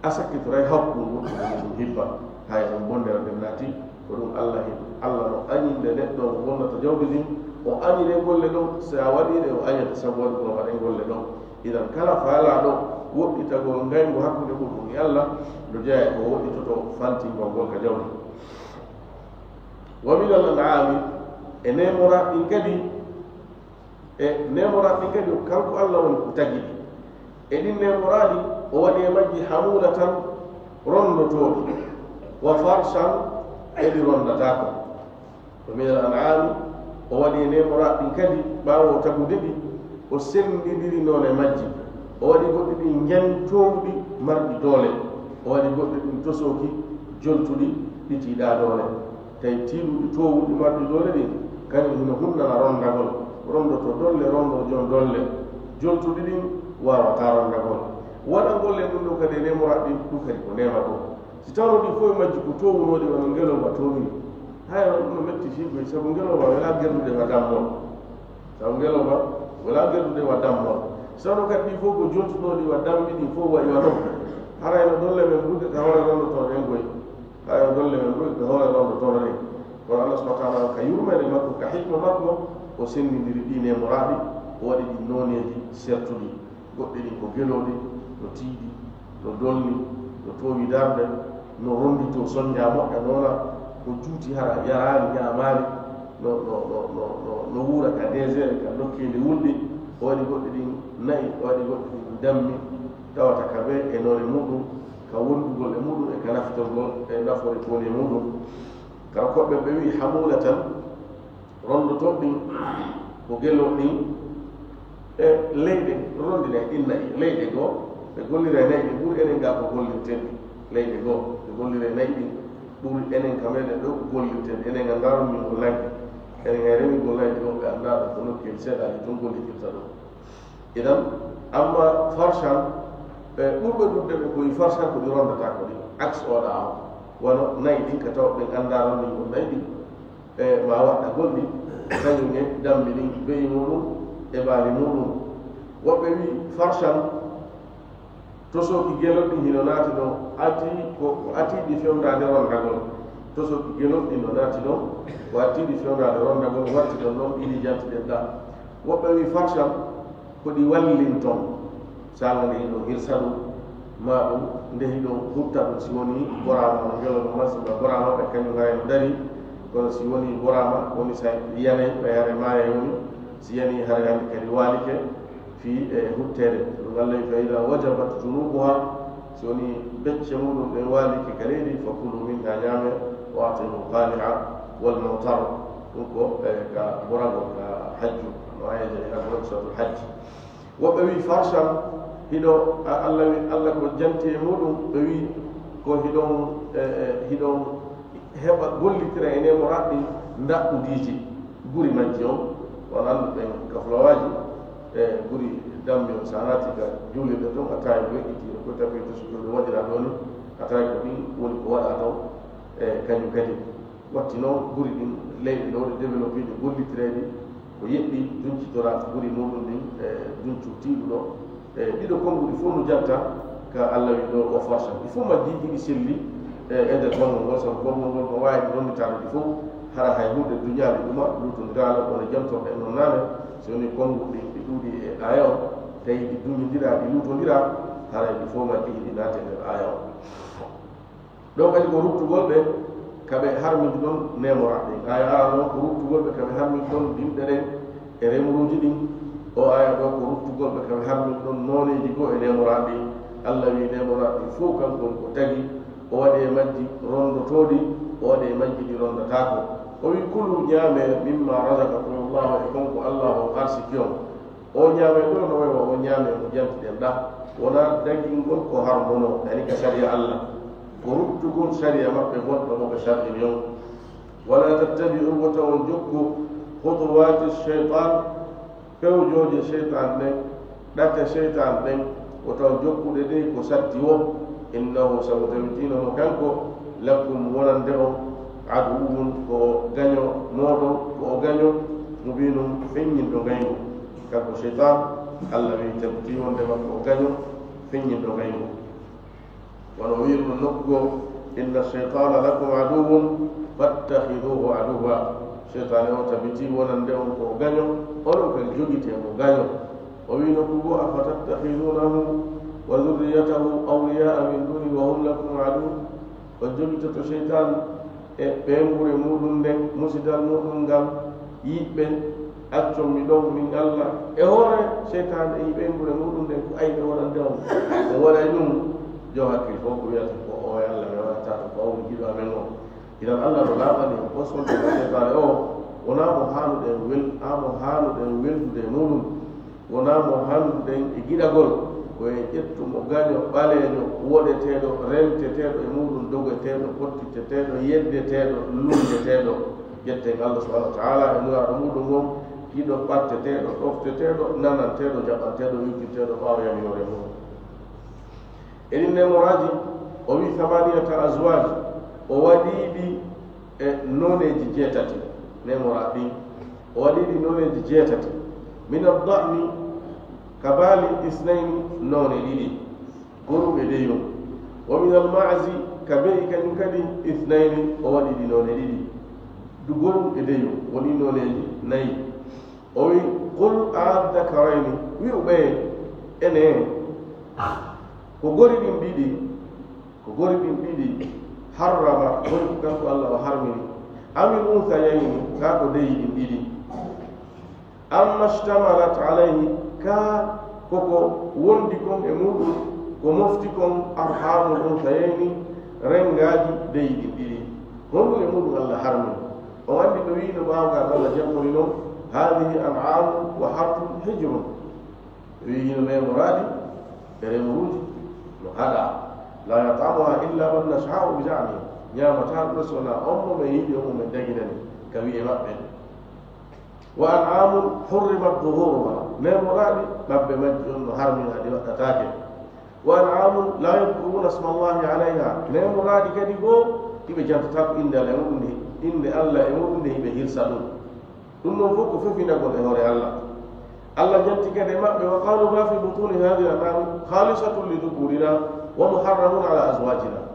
a sakkitoray hakkundu ɗum hibba. Hay on bondere nden naati. Ko ɗum Allah heɓi. Allah no añinde neɗɗo mo bonnata jawdi ndin, o añine golle ɗon, si a waɗiɗe o añata sabu waɗugol waɗen golle ɗon. Idan kala faalaaɗo woɗɗitagol ngayngu hakkunde muɗum e Allah, no jeyaa e ko woɗɗitoto fantingol ngol ka jawdi. Wa min al an'ami, e neemoraa ɗin kadi, e neemoraa ɗin kadi kanko Allah woni ko tagi ɗi. E ɗin neemoraaɗi o waɗi e majji hamulatan rondotooɗi, wa farsan e ɗi rondataako. Wa min al an'ami, o waɗi e neemoraa ɗin kadi, ɓaawo o tagude ɗi, o senndindiri noone majji. O waɗi goɗɗi ɗin njani toowuɗi marɗi doole, o waɗi goɗɗi ɗin tosooki joltuɗi ɗi tiiɗaa doole. Tawi tiiɗuɗi toowuɗi marɗi doole ɗin, kañum hino hunnana ronndagol, rondoto dolle, rondo jon dolle. Joltuɗi ɗin waawataa ronndagol. Waɗangol en ɗum ɗoo kadi e neemoraa ɗin, ɗum kadi ko neema goo. Si tawno ɗi fof e majji ko toowunooɗi wano ngelooba toowiri, haya no ɗum no metti fii koy, sabu ngelooba welaa gerdude wa dammol. Sabu ngelooba welaa gerdude wa dammol. Si tawno kadi ɗi fof ko joltunooɗi wa dammi, ɗi fof wayi wano, haray no dolle men ɓurɗe ka hoore rondotooɗo en koy. Haray no dolle men ɓurɗe ka hoore rondotooɗo en. Kono Allah subhanahu wa taala ka yurmeende makko, ka hikma makko, o senndindiri ɗi neemoraaɗi, o waɗi ɗi nooneeji sertuɗi. Goɗɗi ɗin ko gelooɗi, no tiiɗi, no dolni, no toowi darnde, no ronnditoo soñnja moƴƴa noona, ko juuti hara yaraali, ñaamaali, no, no, no, no, no, no wuura ka désert, ka nokkeeli wulɗi. O waɗi goɗɗi ɗin na'i, o waɗi goɗɗi ɗin dammi, tawata ka bee e noone muɗum, ka wonndugol e muɗum e ka naftorgol e nafoore ko woni e muɗum. Kanko ɓe, ɓe wi'i hamuulatan, rondotooɗi ɗin ko gelooɗi ɗin, e leyɗe rondinay ɗin na'i, leyɗe goo, ɓe gollira e na'i ɗin ɓuri enen gaa ko gollirten ɗi. Leyɗe goo, ɓe gollira e na'i ɗin ɓuri enen ka meɗen ɗoo ko gollirten. Enen anndaa ɗum min ngol na'i. Enen hay remingol na'i ɗin ɗoo, ɓe anndaa ɗum ko nokkeeli seeɗaaji tun gollitirta ɗum. Idan, amma farsan, ɓe ɓurɓe ɗuuɗude ɓe ko e farsan ko ɗi rondataako ɗin. Aks oɗa on. Wano na'i ɗin ka tawa ɓen anndaa rondingol na'i ɗin. E ma waɗɗa golɗi, kañum e dammi ɗin, be'i muɗum, e baali muɗum. Woɓɓe wi'i farsan, tosooki gelol ɗin hino naati ɗon, ati ko, ko atiiɗi fewndaade rondagol. Tosooki gelol ɗin no naati ɗon, ko atiiɗi fewndaade rondagol, watti ɗon ɗon, ili jantiɗen ɗa. Woɓɓe wi'i farsan, ko ɗi wallinton. Saanga nde hiɗon hirsa ɗum, ma ɗum, nde hiɗon hutta ɗum, si woni boraama, no ngelo no mansi ma boraama, ɓe kañum haray no dari, kono si woni boraama, woni sa yanay, ɓe hare maaya woni, si yani hare hande kadi waalike, fii e hutteede. Ɗum Allah wi, "Fa idaa wajabat junuubuhaa", si woni becce muɗum ɗen waalike ka leydi, "fa kuluu minhaa", ñaame, "wa at'imul qaani'a wal mu'tar." Ɗum ko, e, ka boragol, ka hajju, no ayeeje ɗe ka boragol suratul hajj. Woɓɓe wi farsan, hiɗo, a-, Allah wi, Allah ko janti e muɗum, ɓe wi ko hiɗon, e, e, hiɗon heɓa gollitira e neemo raɗɗi ndaɓɓudiiji guri majji on. On annduɓen ka fulawaaji, e, guri dammi on, sa naati ka juulirde ton, a tawi weƴƴitiino ko tawi to suɓe ɗum waɗira ɗo ni, a tawi ko ɗin woni ko waɗa ton, e, kañum kadi. Watti noon, guri ɗin, leyɗe ɗo ɗe développé ɗe gollitireeɗi, ko yeɗɗi duncitoraa guri muɗum ɗin, e, duncu tiiɗuɗo. E, ɗiɗo konnguɗi fof no jatta ka Allah wi ɗo o farsa. Ɗi fof majji ɗiɗi selli, e, e nder konngol ngol, sabu konngol ngol ko waawi ronditaade ɗi fof, hara hay huunde duñaali ɗuma, luutondiraano, kono jantorɗe en noon naane. Si woni konnguɗi ɗi ɗuuɗi e aaya on, tawi ɗi duñondira, ɗi luutondira, haray ɗi fof majji hiɗi naati e nder aaya on. Ɗon kadi ko ruttugol ɓe ka ɓe harmidi ɗon neemoraaɗe ɗin. Aaya ara ɗon ko ruttugol ɓe ka ɓe harmidi ɗon dimɗe ɗen e remuruuji ɗin. O aaya ɗo ko ruttugol ɓe ka ɓe harmidi ɗon nooneeji goo e neemoraaɗe ɗin. Allah wi'i neemoraaɗe ɗin fow kanko woni ko tagi, o waɗi e majji ronndotooɗi, o waɗi e majji ɗi ronndataako. O wi'i, "Kulu, ñaamee, mimma razaqakumullahu, e kon ko Allah on arsiki on." O ñaamee ɗo no wayi wa o ñaamee mo jantiɗen ɗa. Wonaa dagingol ko harmono, yani ka sariya Allah. Ko ruttugol sariya maɓɓe gonɗo mo ɓe sarɗini on. Wala tattabi'u, wota on jokku, khutuwati shaytan, pewjooje seytaan ɗen, ɗate seytaan ɗen, wota on jokkuɗe ɗe ko satti wo. Innahu, sabu tabitiino mo kanko, lakum, wonande on, aduwwun, ko gaño mooɗon, ko o gaño, mubinun, feññinɗo ngayngu. Kanko seytaan, Allah wi'i tabiti wonde makko o gaño, feññinɗo ngayngu. Wano wi'irno nokku goo, "Inna shaytana lakum aduwwun fattakhiduhu aduwwa." Seytaane o tabiti wonande on ko o gaño, onon kadi jogitee mo gaño. O wi'i nokku goo, "Afatattakhidunahu wa dhurriyyatahu awliya'a min duni wa hum lakum aduwwun." On jogitoto seytaan e ɓeynguure muuɗum nden, musidal muuɗum ngal, yiɓɓe, accon mi ɗon min Allah. E hoore seytaane e ɓeynguure muuɗum nden, ko ayɓe waɗande on. O waɗay ɗum, jo hakkil fof ko wiyata ko o e Allah, mi waɗata ko o woni giɗo amen o. Idan Allah no laaɓani en, o sonde seytaane o, wonaa mo haanuɗen wel-, aa mo haanuɗen weldude e muuɗum. Wonaa mo hannduɗen e giɗagol, ko en ƴettu mo gaño ɓaleejo, woɗeteeɗo, renteteeɗo e muuɗum, dogeteeɗo, pottitetteeɗo, yeddeteeɗo, lunndeteeɗo. Ƴetten Allah subhanahu wa ta'ala e nulaaɗo muuɗum on, giɗo ɓatteteeɗo, ɗofteteeɗo, nananteeɗo, jaɓanteeɗo, yurkinteeɗo ɓaawo yaminoore muuɗum. E ɗin neemoraaji, o wi'i, "Thamaniyata azwaaj", o waɗii ɗi e nooneeji jeetati, neemoraa ɗin. O waɗii ɗi nooneeji jeetati. Min ad-da'ni, ka baali, isnayni, noone ɗiɗi, gorum e deyum. Wa min al-ma'zi, ka be'i kañum kadi, isnayni, o waɗii ɗi noone ɗiɗi, du gorum e deyum, woni nooneeji nayi. O wi'i, "Qul a'adh-dhakarayni", wi'u ɓe, ene, ko gori ɗin ɗiɗi, ko gori ɗin ɗiɗi, harrama, woni ko kanko Allah o harmini, amil unthayayni, kaa ko deyi ɗin ɗiɗi, amma shtamalat alayhi, kaa koko wondi kon e muuɗum, ko mofti kon arhamul unthayayni, renngaaji deyi ɗin ɗiɗi, honɗum e muuɗum Allah harmini? On anndi ɓe wi'ino ɓaawo ngal Allah jaɓori non, "Haadihi an'aamun wa harthun hijrun." Ɓe wi'i hino neemoraaɗi e remuruuji no haɗaa. "Laa yat'amuhaa illaa man nashaa'u bi za'mihim." Ñaamataa ɗum so wonaa on mo men yiɗi, on mo men daginani ka wi'e maɓɓe. "Wa an'aamun hurrimat zuhuuruhaa." Neemoraaɗi ɓabbe majji on no harminaa, ɗi waɗɗataake. "Wa an'aamun laa yadhkuruuna isma Allaahi alayhaa." Neemoraaɗi kadi goo, hiɓe jantataako innde Allah e muɗum nde, innde Allah e muɗum nde hiɓe hirsa ɗum. Ɗum ɗon fof ko fefinagol e hoore Allah. Allah janti kadi e maɓɓe, "Wa qaaluu maa fii butuuni haadihil an'aami khaalisatun li dhukuurinaa wa muharramun alaa azwaajinaa."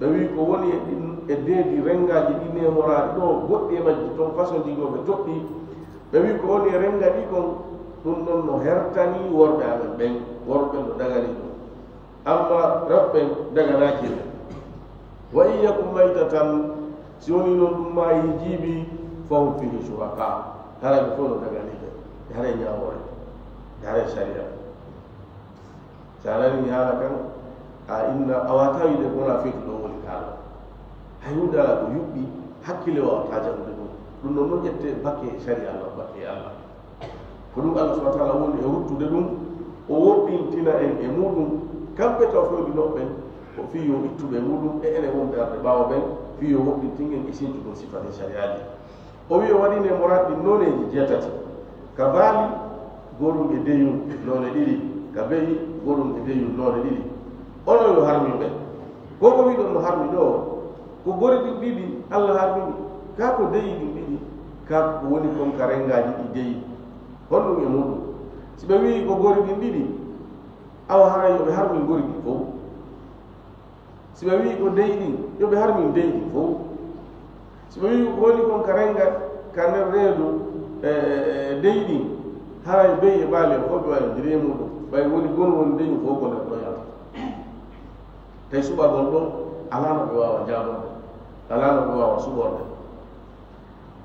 Ɓe wi'i ko woni e ɗin, e deedi renngaaji ɗi neemoraaɗi ɗo, goɗɗi e majji ton façon ji goo ɓe toɗɗi. Ɓe wi'i ko woni e rennga ɗi kon, ɗum ɗon no hertanii worɓe amen ɓen, worɓe no daganii ɗum. Amma rewɓe daganaaki ɓe. "Wa in yakun maytatan", si woni noon ɗum maayi jiibi, "fahum fiihi shurakaa." Hara ɓe fof no daganii ɓe. Hara e ñaawoore. Hara e sariya. Si a nanii haala kan, a inna, a waawataa wiide ko wonaa fewtu ɗo woni kaala. Hay huunde alaa ko yuɓɓi, hakkille waawataa jaɓude ɗum. Ɗum ɗon noon ƴettee bakkee e sariya Allah, bakkee e Allah. Ko ɗum Allah subhanahu wa ta'ala woni e ruttude ɗum, o woɗɗintina en e muɗum, kamɓe taw fewndinooɓe ɓen, ko fii yo ittuɓe e muɗum, e enen wonɓe arde ɓaawo ɓen, fii yo woɗɗintin en e sincugol sifa ɗin sariyaaji. O wi'i o waɗi neemoraaɗi ɗin nooneeji jeetati, ka baali gorum e deyum noone ɗiɗi, ka be'i gorum e deyum noone ɗiɗi. Onon yo harmin ɓe. Ko ko wi'ɗon no harmi ɗoo, ko gori ɗin ɗiɗi Allah harmini, kaa ko deyi ɗin ɗiɗi, kaa ko woni kon ka renngaaji ɗi deyi. Honɗum e muɗum? Si ɓe wi'i ko gori ɗin ɗiɗi, awa haray yo ɓe harmin gori ɗin fow. Si ɓe wi'i ko deyi ɗin, yo ɓe harmin deyi ɗin fow. Si ɓe wi'i ko woni kon ka rennga, ka nder reedu, e, e, e deyi ɗin, Haray be'i e baali en fof ɓe wawi ndiri e muɗum, ɓay woni gon woni ndeñu fof ko nder ɗo yalta. Tawi suɓagol ɗo alaa no ɓe waawa jaaborde, alaa no ɓe waawa suɓorde.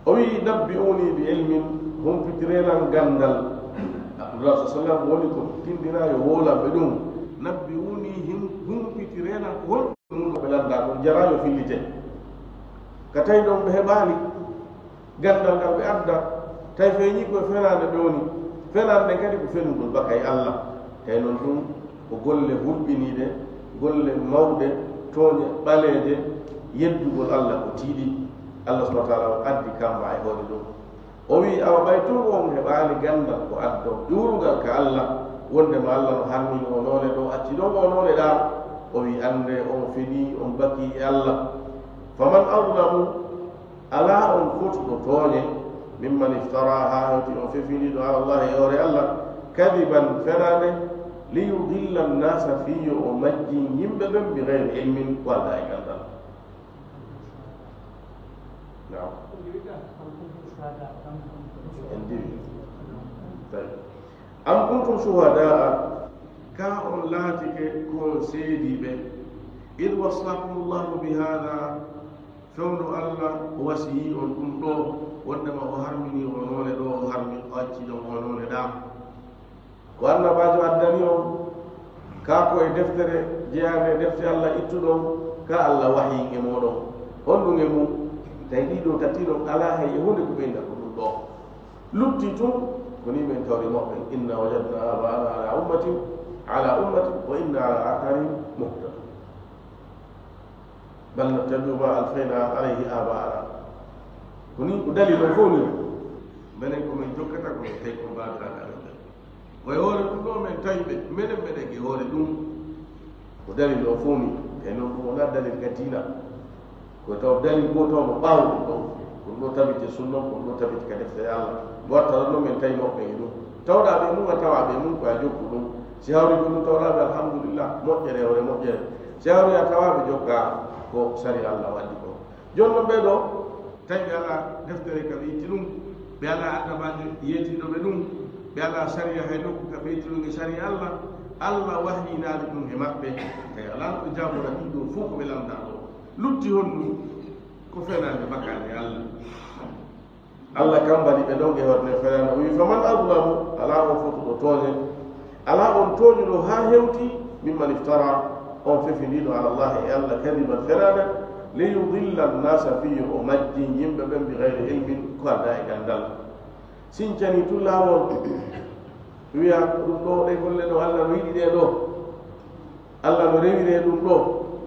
O wi'i, "Nabbi'uni bi ilmin, humpitirenan ganndal." Abdullah sa sallam woni ko tindina yo woolanɓe ɗum. "Nabbi'uni, him-, humpitirenan ko hol ɗum ɓe lannda ɗum, jara yo fillite." Ka tawi ɗon ɓe heɓaali ganndal ngal ɓe adda, tawi feeñi ko e fenaande ɓe woni. Fenaande nden kadi ko fenugol baka e Allah. Tawi noon ɗum ko golle hulɓiniiɗe, golle mawɗe, tooñe ɓaleeje, yeddugol Allah ko tiiɗi. Allah subhanahu wa taala on addi kamba e hoore ɗum. O wi'i, awa ɓay tun on heɓaali ganndal ko addo iwrugal ka Allah, wonde ma Allah no harmini o noone ɗo, acci ɗon o noone ɗa. O wi'i, annde on fenii, on bakii e Allah. Faman azlamu, alaa on fotuɗo tooñe, mimman iftara, haa hewti on fefindiiɗo, ala Allahi, e hoore Allah, kadiban, fenaande, liyudilla annasa, fii yo o majjin yimɓe ɓen, bi gayri ilmin, ko aldaa e ganndal. Naam. En diwi. Tawi. Am kuntum shuhadaa, ka on laatike ko on seediiɓe, id wassakumullahu bi haadaa, fewndo Allah wasiyii on ɗum ɗo, wondema o harminii onoone ɗo, o harmi, o acci ɗon onoone ɗa. Ko annabaajo addani on, ka ko e deftere jeyaande e defte Allah ittuɗon, ka Allah wahyii e mooɗon. Honɗum e mum? Tawi ɗiɗo tati ɗon alaa hay e huunde ko ɓeynda ko ɗum ɗo. Lutti tun, ko ni men tawri moɓɓen, inna wajadna abaana ala ummatin, ala ummatin, wa inna ala atharihim muhtadun. Bal nattabi'u ma alfayna alayhi abaana. Ko ni ko dalil on fof ni. Menen ko men jokkata ko men tawi ko baabiraaɓe amen ɓen. Ko e hoore ɗum ɗo men tawi ɓe, menen meɗen e hoore ɗum. Ko dalil on fof ni. E noon ɗum wonaa dalil ka diina. Ko taw dalil goo taw no ɓaawo ɗum ɗon. Ko ɗum ɗo tabiti e sunna, ko ɗum ɗo tabiti ka defte Allah. Mo watta ɗon men tawi moɓɓe e ɗum. Tawɗaa ɓe mum, a tawaa ɓe mum, ko a jokku ɗum. Si hawri ko ɗum tawɗaa ɓe, alhamdulillah, moƴƴere e hoore moƴƴere. Si hawri a tawaa ɓe jokka ko sari Allah waddi ko. Jooni non ɓee ɗo, tawi ɓe alaa deftere ka ɓe itti ɗum, ɓe alaa annabaajo yeetiiɗo ɓe ɗum, ɓe alaa sariya hay nokku ka ɓe itti ɗum e sariya Allah, Allah wahyinaali ɗum e maɓɓe, tawi alaa no ɓe jaabora ɗiɗo fof ko ɓe lamndaa ɗo. Lutti honɗum? Ko fenaande bakaande Allah. Allah kambani ɓe ɗon e hoore nden fenaande. O wi'i, "Faman azlamu," alaa on fotuɗo tooñe, alaa on tooñuɗo haa hewti, "mimman iftara," on fefindiiɗo, "ala Allahi," e Allah, "kadiban," fenaande, "liyudilla annasa," fii yo o majjin yimɓe ɓen, "bi gayri ilmin," ko aldaa e ganndal. Sincani tun laawol, wi'a, "Ko ɗum ɗo, ɗe golle ɗo, Allah no yiɗi ɗe ɗo." Allah no rewiree ɗum ɗo,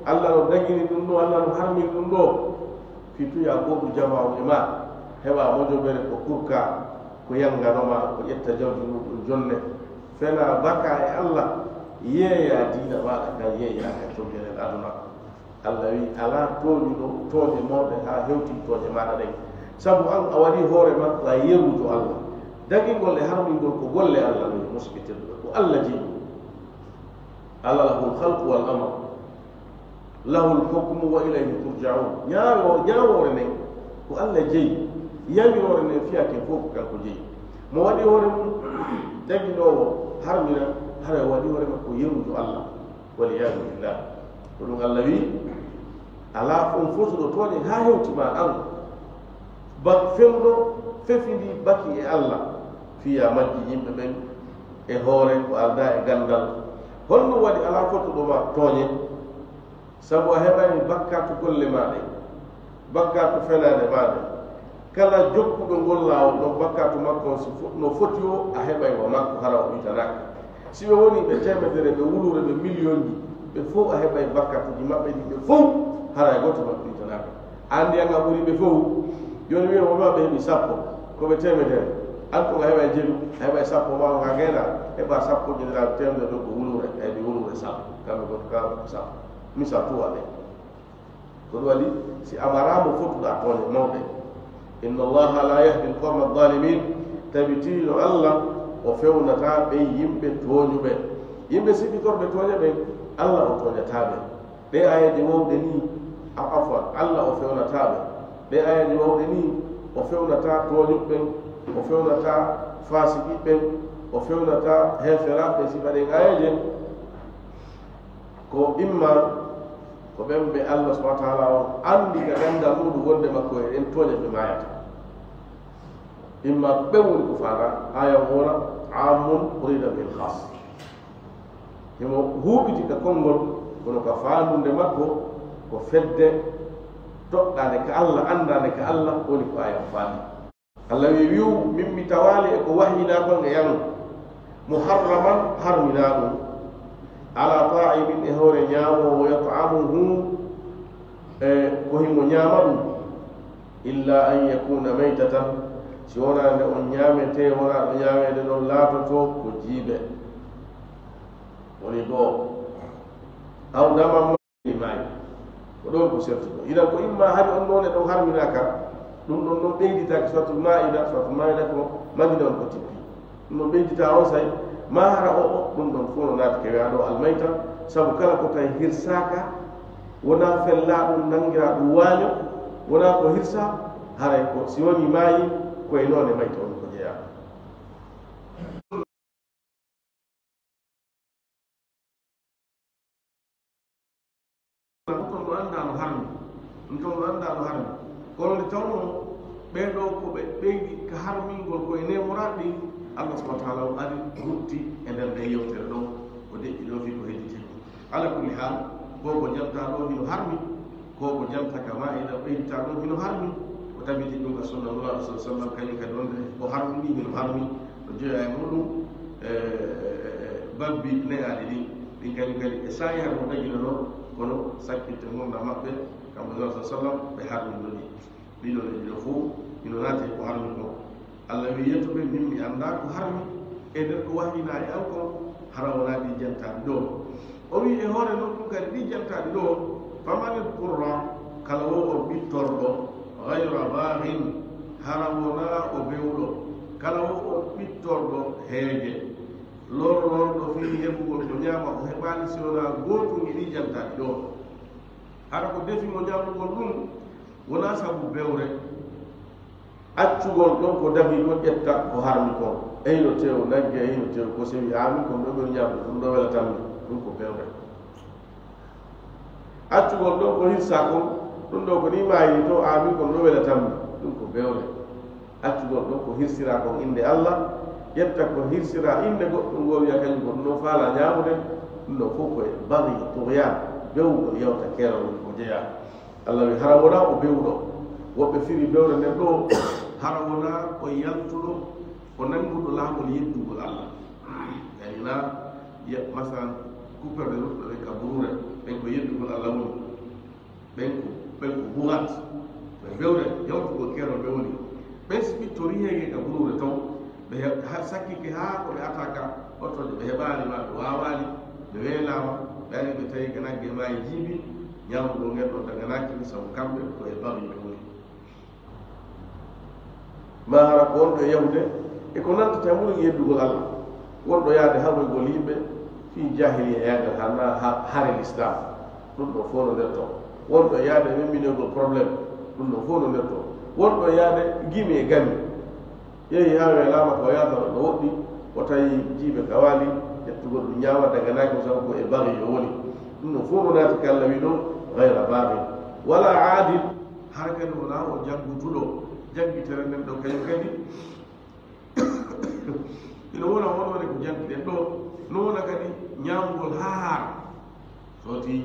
Allah no dagini ɗum ɗo, Allah no harmini ɗum ɗo. Fii tuyaa gooto jamaa on e maa, heɓaa mojobere ko kurka, ko yannganoo ma, ko ƴetta jawdi muɗum jonne. Fenaa bakaa e Allah, yeeyaa diina maaɗa kan, yeeyaa ka coggelel aduna. Allah wi'i, alaa tooñuɗo tooñe mawɗe haa hewti tooñe maaɗa ɗen. Sabu an a waɗii hoore ma ko a yeruujo Allah. Dagingol e harmingol ko golle Allah ɗum, musidɓe tedduɓe, ko Allah jeyi ɗum. Alaa lahul khalqu wal amr. Lahul hukmu wa ilayhi turja'un. Ñaawo-, ñaawoore nden ko Allah jeyi. Yamiroore nden fiyaake fof ko kanko jeyi. Mo waɗi hoore mum, daginoowo, harmina, hara o waɗi hoore makko yeruujo Allah. Wal iyaadu billah. Ko ɗum Allah wi, alaa on fotuɗo tooñe haa hewti ma an. Ba fewndo fefindii baki e Allah, fiya majji yimɓe ɓen e hoore ko aldaa e ganndal. Honno waɗi alaa fotuɗo ma tooñe? Sabu a heɓaani bakkaatu golle maa ɗen, bakkaatu fenaande maa nden. Kala jokkuɗo ngol laawol ɗon, bakkaatu makko on si fo-, no foti o, a heɓay wa makko, hara o ɗuytanaaka. Si ɓe wonii ɓe teemedere, ɓe wuluure, ɓe miliyonji, ɓe fow a heɓay bakkatuuji maɓɓe ɗin, ɓe fow, hara e gooto maɓɓe ɗuytanaaka. A anndi an a ɓuri ɓe fow. Jooni wi'en wonno ɓe heɓi sappo, ko ɓe teemedere. An tun a heɓay jeeɗiɗi, a heɓay sappo, maa on a geena, heɓa sappo joɗiraaɓe teemedere ɗo ko wuluure, a heɓi wuluure sappo, kamɓe gooto kala ko sappo. Misal tun waɗe. Ko ɗum waɗi, si a maraama fotuɗa tooñe mawɗe. Inna Allaha la yahdi al-qawma adh-dhalimin. Tabitiino Allah, o fewnataa ɓen yimɓe tooñuɓe. Yimɓe siɓɓitorɓe tooñe ɓen, Allah o tooñataa ɓe. Ɗee aayeeje wowɗe nii, a, afwan, Allah o fewnataa ɓe. Ɗee aayeeje wowɗe nii, o fewnataa tooñuɓe ɓen, o fewnataa Faasiqi ɓen, o fewnata heeferaaɓe ɓen. Sifa ɗen aayeeje, ko imma ko ɓen ɓe Allah subhanahu wa ta'ala on anndi ka ganndal muɗum wonde makko e ɗen tooñe ɓe maayata. Imma ɓen woni ko faala, aaya on wona amun urida bil khas. Himo huuɓiti ka konngol, kono ka faandunde makko ko fedde toɗɗaande ka Allah, anndaande ka Allah, woni ko aaya on faali. Allah wi, wi'u, min mi tawaali e ko wahyinaa kon e an, muharraman, harminaa ɗum, ala ta'imin, e hoore ñaamoowo, yat'amuhu, e ko himo ñaama ɗum, illa an yakuna maytatan, si wonaa nde on ñaametee, wonaa ɗo ñaameede ɗon laatotoo ko jiibe, woni goo, aw daman, maayi. Ko ɗon ko sertuɗo. Idan ko imma hari on noone ɗon harminaaka, ɗum ɗon non ɓeyditaake. Suratul Maa'ida, Suratul Maa'ida ko Madina on ko tippi. Ɗum ɗon ɓeyditaa on say, maa hara o, o, ɗum ɗon fof no naati ke wi'aa ɗo almayta, sabu kala ko tawi hirsaaka, wonaa fellaa ɗum, nanngiraa ɗum waaño, wonaa ko hirsaa, haray ko si woni maayi, ko e noone mayta on ko jeyaa. Ɗum ɗon mo anndaa no harmi, ɗum ɗon mo anndaa no harmi. Kono nde tawnoo ɓee ɗoo ko ɓe ɓeydi ka harmingol ko e neemoraaɗi ɗin, Allah subhanahu wa ta'ala o ari rutti e nder ndee yewtere ɗon, o deƴƴi ɗoo fii ko hedditi ɗum. Ala kulli haal, ko ko jantaa ɗoo hino harmi, ko ko jantaa ka Maa'ida ɓeyditaa ɗum hino harmi. O tabiti ɗum ka sunna Nulaaɗo sallallahu alaihi wasallam, kañum kadi wonde ko harmi ɗin hino harmi, no jeyaa e muɗum, e, e, e, e, babbi ne'aaɗi ɗin, ɗin kañum kadi e saa'i hara mo daginanoo, kono sakkitte ngurndan maɓɓe, kamɓe Nulaaɗo sallallahu alaihi wasallam, ɓe harmi ɗum ɗi. Ɗiɗo e ɗiɗo fof hino naati e ko harmi kon. Allah wi, yettu ɓe, min mi anndaa ko harmi e nder ko wahyinaa e an kon, hara wonaa ɗi jantaaɗi ɗoo. O wi e hoore non ɗum kadi ɗi jantaaɗi ɗoo, faman idturra, kala wo on ɓittorɗo, ghayra baghin, hara wonaa o bewɗo, kala wo on ɓittorɗo heege, lorlorɗo fii heɓugol ko ñaama, o heɓaali si wonaa gootun e ɗi jantaaɗi ɗoo. Hara ko defi mo ñaamugol ɗum, wonaa sabu bewre. Accugol ɗon ko dagii kon, ƴetta ko harmi kon. Eyno tew nagge, eyno tew ko sewi, a mi kon ɗo ɓe ñaamde ɗum ɗo welatammi, ɗum ko bewre. Accugol ɗon ko hirsaa kon, ɗum ɗo ko nii maayiri to, a mi kon ɗo welatammi, ɗum ko bewre. Accugol ɗon ko hirsiraa kon innde Allah, ƴetta ko hirsiraa innde goɗɗum ngoo, wi'a kañum ko ɗum ɗon faalaa ñaamude, ɗum ɗon fof ko e baghi, tughyan, bewgol yawta keerol woni ko jeyaa. Allah wi, hara wonaa o bewɗo. Woɓɓe firi bewre nden ɗoo, hara wonaa o yaltuɗo, o nannguɗo laawol yeddugol Allah. Yani naa, ya, masalan, coupeur de route ɓen ka buruure, ɓen ko yeddugol Allah woni. Ɓen ko, ɓen ko bughat. Ɓe bewre, yawtugol keerol ɓe woni. Ɓen si ɓittorii heege ka buruure ton, ɓe he-, ha, sakkike haa ko ɓe attaqué otoje, ɓe heɓaali ma ɓe waawaali, ɓe weelaama, ɓe ari ɓe tawi ka nagge maayi jiibi, ñaamugol ngel ɗon daganaaki ɓe, sabu kamɓe ko e baghi ɓe woni. Maa hara ko wonɗo e yahude e ko nantata e muɗum yeddugol Allah, wonɗo yaade haɓoygol yimɓe fii jaahiliya yaagal haa na-, ha-, hare Lislaam, ɗum ɗoo fof no nder ton. Wonɗo yaade e memminogol problème, ɗum ɗoo fof no nder ton. Wonɗo yaade gimi e gami, yehi haa weelaama ka o yaata no woɗɗi, o tawi jiibe ka waali, ƴettugol ɗum ñaama daganaaki mo, sabu ko e baghi o woni. Ɗum ɗoo fof no naati ka Allah wi ɗoo, ghayra baghin wala aadin. Hara kadi wonaa o janngutuɗo, janngitere nden ɗoo kañum kadi. Ina wona wonwone ko jantiɗen ɗoo, no wona kadi ñaamugol haa haara. So ti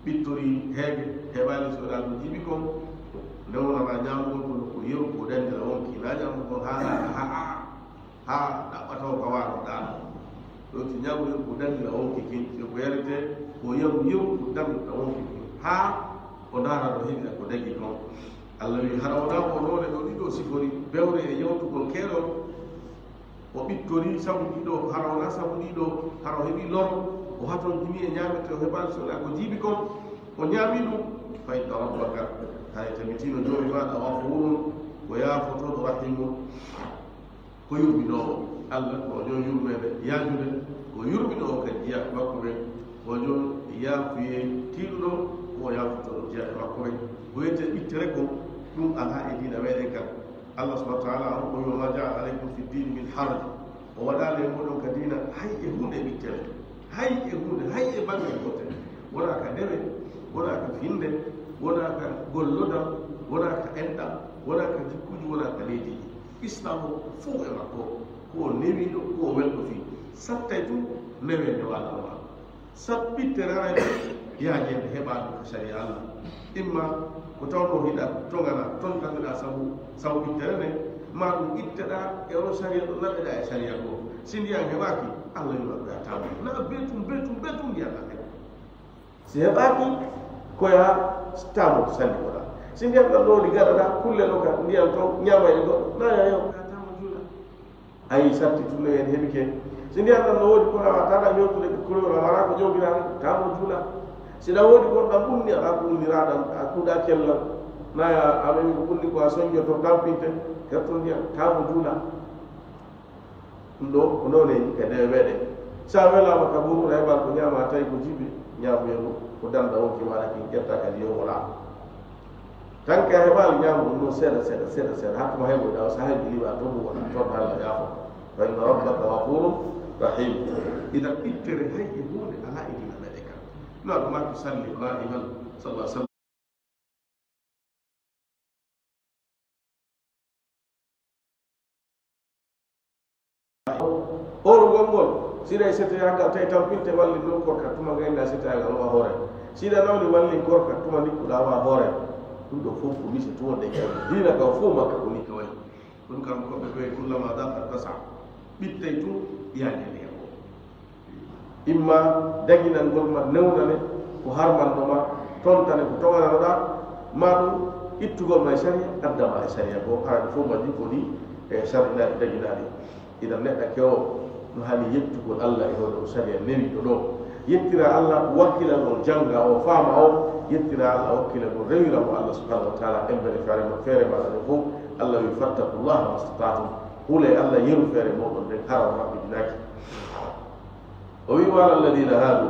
ɓittorii heege, heɓaali so ɗaa ɗum jiiɓi kon, nde wonata ñaamugol kon ko yeru ko dandira wonki, na ñaamugol haa haara, haa, haa, haa ɗaɓɓa taw ka waano ɗaano. Ɗo si ñaamugol ko dandira wonki kin, si ko yarete, ko yeru yeru ko dandira wonki kin, haa o ndaara ɗo heɗira ko dagi kon. Allah wi, hara wonaa ko noone ɗo ɗiɗo sifori, bewre e yawtugol keerol, o ɓittorii sabu ɗiɗo, hara wonaa sabu ɗiɗo, hara o heɓii lor, o hatonjini e ñaamete, o heɓaali so ko jiiɓi kon, o ñaami ɗum, fa inna rabbaka, hay tabitino Joomi maaɗa, ghafuurun, ko yaafotooɗo, rahiimun, ko yurminoowo. Allah ko o Joomi yurmeende yaajude, ko yurminoowo kadi jiyaaɓe makko ɓen, ko o Joomi yaafuyee tiiɗuɗo, ko o yaafotooɗo jiyaaɓe makko ɓen. Ko wiyetee ɓittere ko, ɗum alaa e diina meɗen kan. Allah subhanahu wa ta'ala on o wi, "Wa ma jaala alaykum fi ddini min haraj." O waɗaali e mooɗon ka diina hay e huunde ɓittere, hay e huunde, hay e bannge gootel. Wonaa ka dewe, wonaa ka finnde, wonaa ka gollodal, wonaa ka enɗam, wonaa ka jikkuuji, wonaa ka leydiiji. Islaam o fow e makko, ko o newiiɗo, ko o welɗo fii. Sattay tun newee newaaɗo ma. Sab ɓittere aray yaajeende heɓaano ka sariya Allah. Imma ko tawno hiɗa tongana, tontanoɗa sabu, sabu ɓittere ne, ma ɗum itteɗa e on sariya ɗo naɓeɗa e sariya goo. Si ndiyan heɓaaki, Allah yurmat ɓe a tama. Na betum, betum, betum ndiyan na heɓa. Si heɓaaki, ko ya tamo salli ko ɗa. Si ndiyan ɗan ɗo ɗi gaɗaɗa, kulle ɗo ka ndiyan to, ñamayɗe goɗɗo, na ya yo, ka tamo juula. Ayi, satti tun no en heɓike. Si ndiyan ɗan no woodi kono a taɗa ñowtude ko kurew a wara ko jowginaade, tamo juula. Si ɗan woodi kono ɗan ɓunni, ala ko unniraɗan, a kuuɗa kellal. Naya, a memi ko ɓunni ko a soñjoto tampinte, hetto ndiyan, tamo juula. Ɗum ɗo, ko noon en ka dewe meɗen. Sa welama ka buuru, heɓal ko ñama tawi ko jibi, ñamu yeru, ko danda wonki maɗa kin, ƴetta kadi yo wala. Tan ka heɓaali ñaamu ɗum ɗon seeɗa, seeɗa, seeɗa, seeɗa, haa tuma heɓoyɗa o sahaa jiliɓa to ɗum wona toon Allah yaafo. Fa inna rabbaka ghafurun rahim. Idan ittere hay e huunde alaa e diina meɗen kan. No ɗum maa salli qaiman, sallallahu alaihi wasallam. Hoorugol ngol, siɗa e settoyagal tawi tampinte wallin non korka tuma gayna settoyagal o a hoore. Siɗa nawni wallin korka tuma ndikkuɗa o a hoore. Ɗum ɗo fof ko mise to wonde e diina ka fof makka ko ni ka wayi. Ɗum kam ko ɓe koye kullama daqa tasa. Ɓittay tun yaade nde o. Imma daginangol ma newnane ko harmanno ma, tontane ko togananoɗa, ma ɗum ittugol ma e sariya, addama e sariya goo, hara ɗi fof majji ko ɗi e sarɗinaaɗi daginaɗi. Idan neɗɗo kewo no hani yettugol Allah e hoore o sariya newiɗo ɗo. Yettira Allah wakkilangol janga o faama o, yettira Allah wakkilangol rewira mo Allah subhanahu wa ta'ala embere feere ma, feere maɗa ɗo fof. Allah wi fattaqullaha mastata'tum. Hule Allah yeru feere moɗon nden hara o maɓɓitinaaki. O wi, "Wa ala alladhina hadu."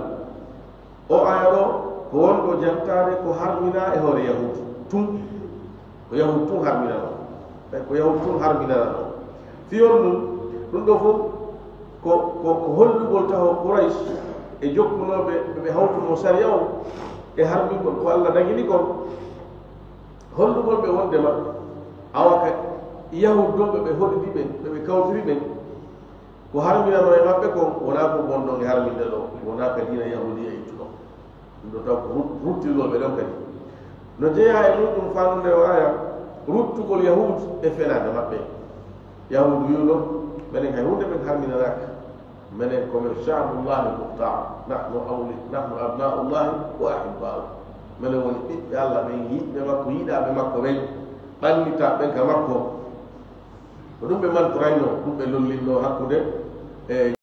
O aya ɗo, ko wonɗo jantaade ko harmina e hoore Yahuud tun. Ko Yahuud tun harminano. Ɓay ko Yahuud tun harminano. Fiyon ɗum, ɗum ɗo fof ko, ko, ko hollugol taho Quraysh e jokkunooɓe ɓe ɓe hawtuno sariya o e harmingol ko Allah dagini kon. Hollugol ɓe wonde ma, awa ka Yahuud ɗo ɓe ɓe hoɗidi ɓen, ɓe ɓe kawtiri ɓen. Ko harminano e maɓɓe kon, wonaa ko bonɗon e harminde ɗo, wonaa ka diina Yahuudiya ittuɗo. Ɗum ɗo taw ko rut-, ruttirgol ɓe ɗon kadi. No jeyaa e muɗum fannude o aya, ruttugol Yahuud e fenaande maɓɓe. Yahuud wi'uno, menen hay huunde men harminanaaka. Menen ko men sha'bullahi mukhtar. Nahnu awli-, nahnu abna'ullahi wa ahibba'u. Menen woni ɓiɓɓe Allah ɓen, yiɗɓe makko, yiɗaaɓe makko ɓen, ɓannitaaɓe ɓen ka makko. Ko ɗum ɓe mantorayno, ɗum ɓe lollinno hakkunde e